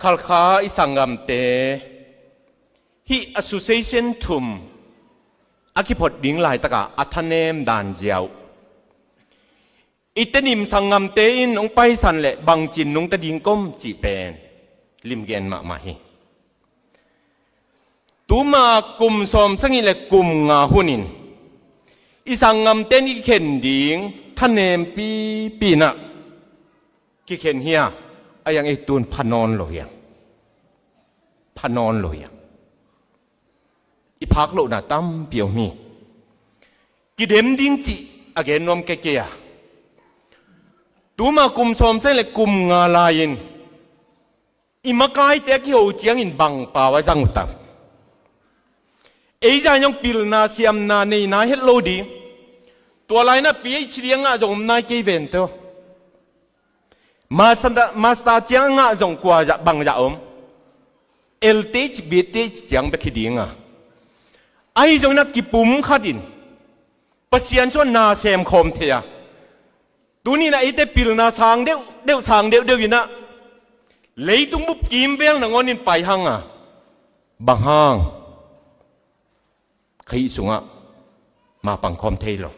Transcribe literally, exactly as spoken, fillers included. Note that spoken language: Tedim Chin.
Khalkha i sanggamte hih association thum a kiphot ding laitakah a thanem dan ziau, i Tedim sanggamte in hong paisan leh bangcin nungta ding kom cih pen limgen mahmah hi. Tuma kum sawmsagih le kum nga hunin i sanggamte in i kikhen ding thanem pipi inah kikhen hi a, a iang ei tun pha nawn lo hiang. Pha nawn lo hiang. I phak lohna tampi om hi. Kidem ding cih a gen nuam kei kei a, tuma kum sawmsagih le kum nga lai-in i makaite a kiho ciangin bang pau a zang uh tam? Ei zah in zong pilna siamna neina het lo ding. Tua lai-in ah PhD a ngah zong om nai kei ven teh. Master, master ciang a ngah zong kua zah, bang zah om? LTh, BTh ciang bek hi ding a, ahi zongin ah kipum khatin Pasian sungah na sem khawm thei a, tuni-in ah eite pilna sang deuhdeuh, sang deuhdeuh inah leitung bup kimvel nangawnin pai hang a, bang hang Khrih sungah mapang khawm thei lo?